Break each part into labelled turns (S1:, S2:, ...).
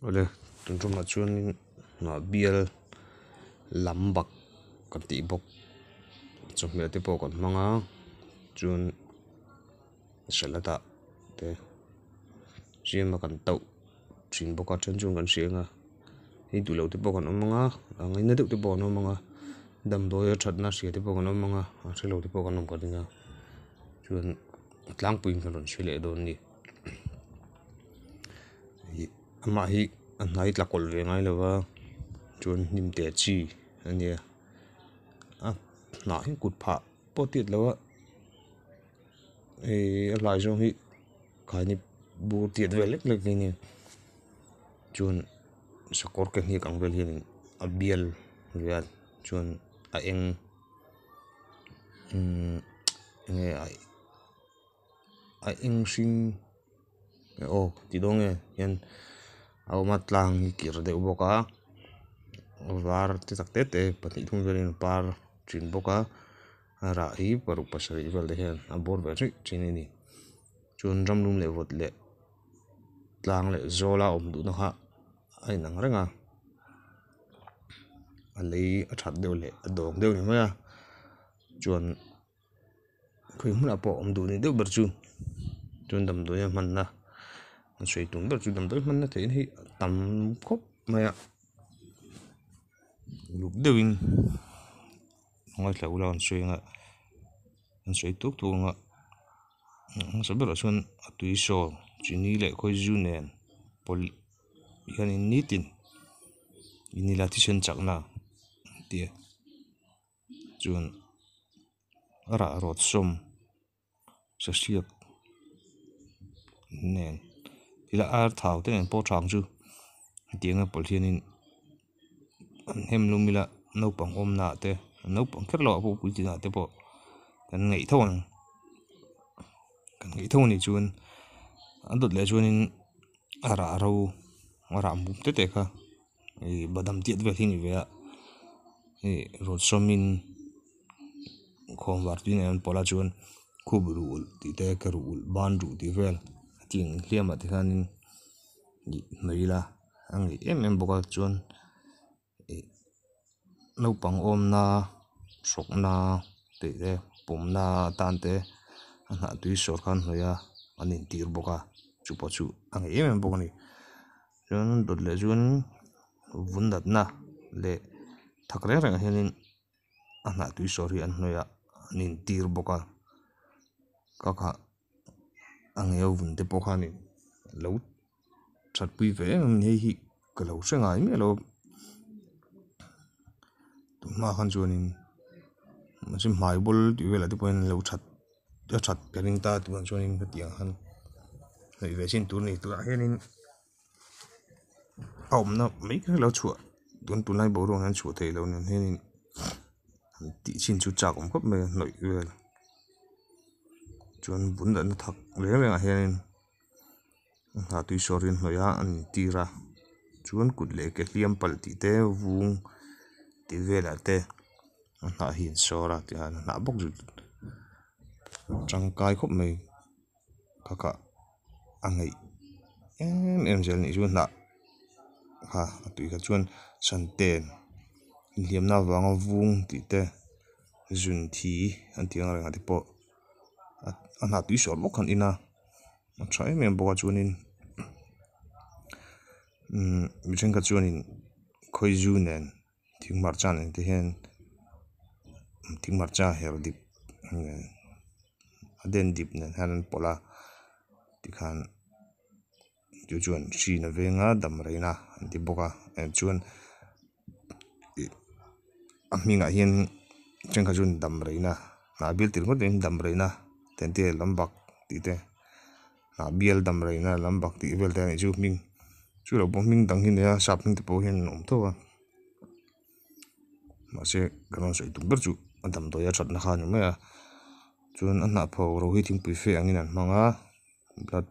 S1: Awle tun tumah chuanin hnah bial lam bak kan tih bawk chawhmeh te pawh kan hmang a chuan salad ah te siam a kan tauh thin bawk a then chuan kan hria ang a hei duh lo te pawh kan awm ang a a ngaina deuh te pawh an awm ang a damdawi a thatna hria te pawh kan awm ang a a hrelo te pawh kan awm ka ring a chuan a tlangpuiin kan rawn hre leh dawn a ni ih amah hi a hnai tla kawlh ve ngai lo va chuan hnim te chi a nia a hnah hi kut phah pawh tiat lo a ihh a hlai zawng hi khaini bur tiat vel lek lek hi a ni chuan sakawr ke hniak ang vel hianin a bial ve a chuan a eng umm enge a eng hring aw ti dawn nge hian a awm a tlang hi kir deuh bawk a a var te tak te te pahnih thum velin a par thin bawk a a rah hi paruk pasarih vel te hian a bawr ve theih thin a ni chuan ramlum leh vawt leh tlang leh zawl a awm duhna kha a inang reng a a lei a that deuh leh a dawng deuh a ni mai a chuan. Khawi hmunah pawh awm duh ni deuh ber chu chuan damdawi a hmanna an sawi tum ber chu damdawi hmanna theih hi a tam khawp mai a uluk deuhin ngaithla ula an sawi anga an sawi tuk tuk anga a hmasa berah chuan a tui saw chini leh khawizu nen pawlh hianin nitin in ila thisen chakna an ti a chuan. A rah rawt sawm sahriak nen ila ar thau te nen pawh thang chu hetianga pawlh hianin an hem lum ila naupang awmna ah te naupang kher loh ah pawh puitling ah te pawh kan ngaih tho ang kan ngaih tho anih chuan a dawt leh chuanin a rah ro a rah mum te te kha ih badam tiat vel hi a ni ve a ih rawt sawmin. Khawnvar tui nen an pawlh a chuan khup ruh ulh tih te ke ruh ulh ban ruh tih vel hetiang hliam ah te hianin ih hnawih ila a ngeih em em bawk a chuan ih naupang awmna hrawkna tih te pumna atan te a hnah tui sawr khan hnawih a an intir bawk a chu pawh chu a ngeih em em bawk a ni chuan dawt leh chuan vun natna leh thak reng reng ah hianin. A hnah tui sawr hi an hnawih a an intir bawk a ka kha a ngeu vun te pawh khanin lo that pui ve em em a ni hei hi ka lo hre ngai miah lo tunhma khan chuanin mahse hmai bawl tih velah te pawhin lo that a that ka ring ta tunah chuanin hetiang han hnawih ve chin tur a ni tunah hianin. A awmna mai kher lo chhuah tun tunlai boruak hian chhuah theih loh nen hianin han tih chhin chu chak awm khawp mai a hnawih vel chuan bun dahna thak reng rengah hianin hnah tui sawr hi an hnawih a an intir a chuan kut leh ke hliam palh tih te vung tih velah te a hnah hi an sawr a tihian a hnah bawk chu tangkai khawp mai. Kha kha a ngeih em em zel anih chu hnah kha a tui kha chuan santen inhliamna avanga vung tih te zun thi an tih ang reng ah te pawh a hnah tui sawr bawk khan in a a tha em em bawk a chuanin umm mi thenkhat chuanin khawizu nen thing hmarcha nen te hian thing hmarcha her dip a den dip nen hian an pawlh a tikhan chu chuan hrin a veng a dam reina an ti bawk a eh chuan ih a hmingah hian thenkhat chuan dam reina hnah bial tir ngawt in dam reina te an ti a lam bak tih te hnah bial dam reina lam bak tih vel te a nih chu hming chu lo pawh hming dang hi a nei a sap hming te pawh hian an awm tho a. Mahse kan rawn sawi tum ber chu a damdawi a thatna kha a ni mai a chuan a hnah pho ro hi thingpui fe angin an hmang a blood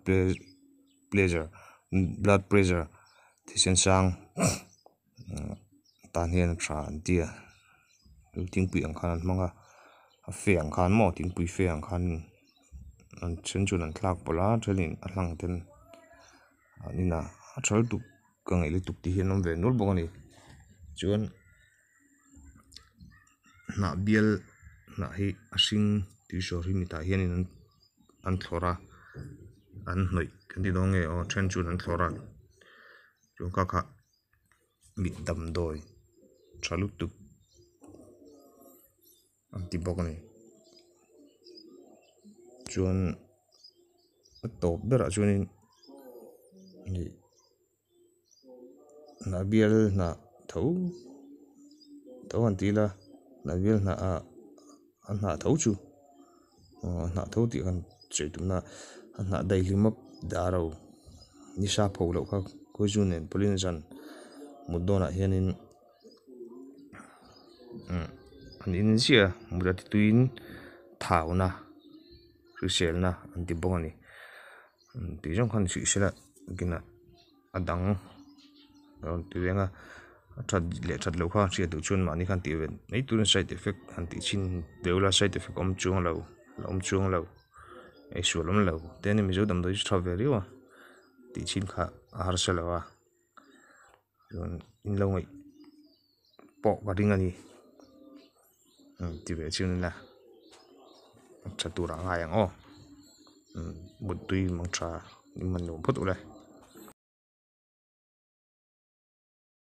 S1: pleasure blood pressure thisen sang tan hian a tha an ti a thingpui ang khan an hmang a a fe ang khan maw thingpui fe ang khan an then chuan an thlak pawlh a thenin a hlang ten an in a a tha lutuk. Ka ngaih lutuk tih hi an awm ve nual bawk a ni chuan hnah bial hnah hi a hring tuisawr hi mitah hianin an an thlawrh a an hnawih kan ti dawn nge aw a then chuan an thlawrh a chuan kha kha mit damdawi tha lutuk an ti bawk a ni chuan a tawp berah chuanin ih hnah bial hnah tho tho han ti ila hnah bial hnah ah a hnah tho chu aw a hnah tho tih khan sawi tumna a hnah daihlim a dar ro nisa pho loh kha khawizu nen pawlhin zan mut dawnah hianin umm an in ziah a mut a ti tuiin thauna hriselna an ti bawk a ni tih zawng khan hrih sela kinah a dang a rawn ti reng a a that leh that loh kha hriat duh chuan mahni khan tih ve mai turin side effect han tih chhin deuh ila side effect awm chuang lo a awm chuang lo ei sual awm lo te ani mizo damdawi chu tha ve riau a tih chhin kha a harsa lo a chuan in lo ngaih pawh ka ring a ni ti ve chhin ila a tha turah a ngai ang aw muttui mang tha in man nuam phawt ule.